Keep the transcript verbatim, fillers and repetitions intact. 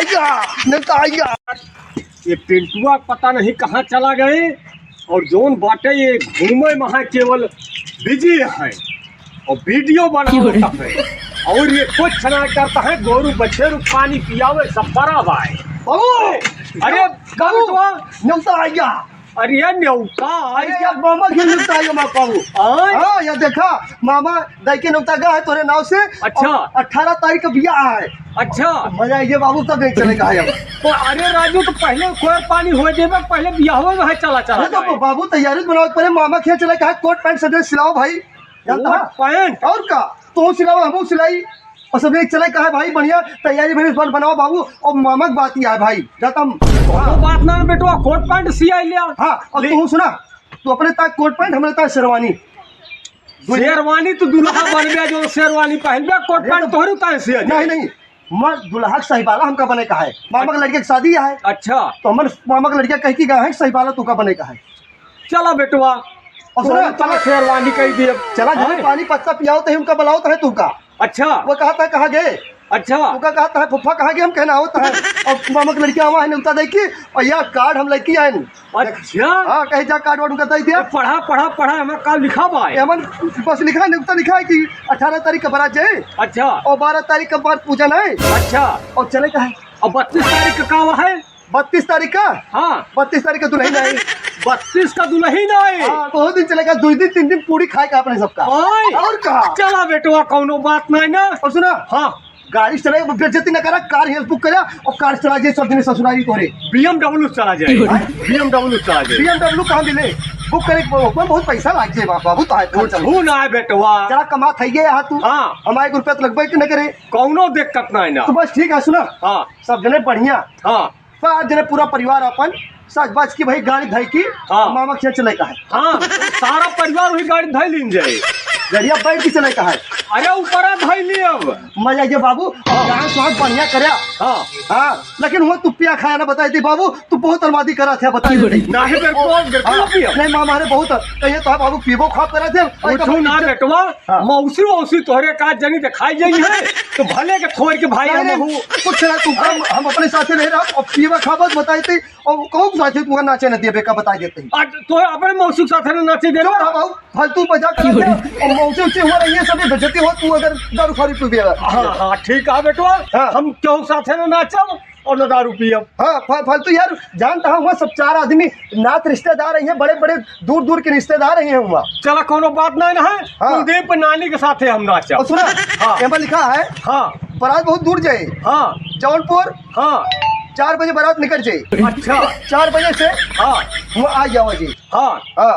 या, नेवता आइया। ये पिंटुआ पता नहीं कहाँ चला गए, और जौन बाटे ये घूमे महा केवल बिजी है, और वीडियो बनावत है, और ये कुछ ना करता है, गोरू बछेरू पानी पियावे, सब बड़ा भाई। बाबू, अरे, बाबू, नेवता आइया। अरे, नेवता अरे, आइया। या मामा के नेवता आइया, माँ बाबू। आय? हाँ, या देखा, मामा दाई के नेवता गा है तोरे नाव से। अच्छा। और अठारह तारीख का बियाह है। अच्छा। मजा आइए बाबू, तब नहीं चलेगा है अब। तो अरे राजू, तो पहले कोर पानी हो देबे, पहले बियाह में है, चला, चला अरे तो जाए। बाबू, तैयारी बनाओ, पहले मामा खेल चले कहा, कोट पैंट सजे सिलाओ भाई। जानता कोट है? पैंट? और का? तो सिलाओ, हम सिलाई। और सब एक चले कहा भाई, बढ़िया तैयारी भरी बन बनाओ बाबू। और मामा की बात ही है भाई, जाता हम। वो बात ना बेटवा, कोट पैंट सिया लिया। हाँ, और ले। तू सुना, तू अपने ताक कोट पैंट, हमरे ताक शेरवानी। शेरवानी तो दुल्हा बन गया, जो शेरवानी पहन गया, कोट अरे पैंट तो तोहरे उतारे से आ जाए। नहीं, नहीं, मैं दुल्हा के सही वाला हमका बने का है। मामा के लड़के की शादी है। अच्छा। तो हमर मामा के लड़का कह के गए हैं, सही वाला तू का बने का है। चला बेटवा, और सुनो, तोहरे उतारे चला। शेरवानी कह दिए। चला, जब हैं? पानी पत्ता पियाओ तो उनका बुलाओ तो है तू का। अच्छा। वो कहा था, कहाँ गए? अच्छा। ओका कहा था, "फुफ्फा कहाँ गए?" हम कहना होता है। अब मामा के लड़कियाँ आवा है, नेवता देखी, और यह कार्ड हम लेके आए। अच्छा। हाँ, कहे जा कार्ड वार्ड उनका दे दिया। पढ़ा, पढ़ा, पढ़ा, हमें का लिखा बा? एमन बस लिखा, नेवता लिखा है कि अठारह तारीख का बारात जाए। अच्छा। और बारह तारीख का बारात पूजन है। अच्छा। और चले का है? और बत्तीस तारीख का का है? बत्तीस तारीख का? हाँ। बत्तीस तारीख का दुल्हन आई। बत्तीस का दुल्हन आई? हाँ, बहुत दिन चलेगा, दो दिन, तीन दिन पूरी खाए का अपने सबका। ओए। और का? चला बेटवा, कौनो बात नहीं ना। और सुना? हाँ। गाड़ी चलाए, बेइज्जती न करा, कार हेल्प बुक करा और कार चला जाए सब दिन ससुरारी तोरे। B M W चला जाए। हाँ? B M W चला जाए। B M W कहाँ मिले? बुक करे, ओकर बहुत पैसा लाग जाए बाबू, तो है खर्चा। कुछ ना है बेटवा। चला कमा खाइए यहाँ तू। हाँ। हमारे एक रुपया तो लगबे के न करे। कौनो दिक्कत नहीं ना। तो बस ठीक है, सुना। हाँ। सब जने बढ़िया। हाँ। पाँच जने पूरा परिवार अपन सज बज के भाई गाड़ी धई की हाँ। मामा के चले का है। हाँ, सारा परिवार वही गाड़ी धई लीन जाए। गड़िया बैठ के चले का है। अरे ऊपरा धई ली अब। मजा आ गया बाबू, हाँ। गाँव स्वाद बढ़िया करे। हाँ। हाँ, लेकिन वो तू पिया खाया ना बताई दी बाबू, तू बहुत अलमादी करा थे बताई दी। नहीं, बिल्कुल, बिल्कुल हाँ। पिया। नहीं मामा, अरे बहुत कहिए तो बाबू पीबो खाब करा थे। कुछ ना बेटवा, हाँ। मौसी वौसी तोहरे का जनी दिखाई जाई है, तो भले के थोड़ के भाई नहीं, हम नहीं, हूँ। कुछ ना, तू हम, हम अपने साथे रह रहा, और पीवा खाबत बताई थी, और कहूँ साथे तू नाचे न दिए बेका बताई देते ही। आ, तो अपने मौसी के साथे न नाचे दे चुप रहा। रहा बाबू, फालतू मजाक करत है, और मौसी उसी हुआ रही है, सभी बेइज्जती हो, तू अगर दारू फारू पी पिएगा। हाँ, हाँ, ठीक है बेटवा, हाँ। हम क्यों साथे न नाचब? और न दारू पियब। हाँ, फा-, फालतू यार, जानता हूँ, वहाँ सब चार आदमी नात रिश्तेदार रही हैं, बड़े-बड़े दूर-दूर के रिश्तेदार रही हैं वहाँ। चला, कोनो बात नहीं ना है। हाँ। कुलदीप नानी के साथे हम नाचब। और सुना, हाँ। एमा लिखा है, हाँ। बारात बहुत दूर जाए। हाँ। जौनपुर। हाँ। चार बजे बारात निकल जाए। अच्छा। चार बजे से हाँ। वो आ जाओ जी। हाँ। हाँ।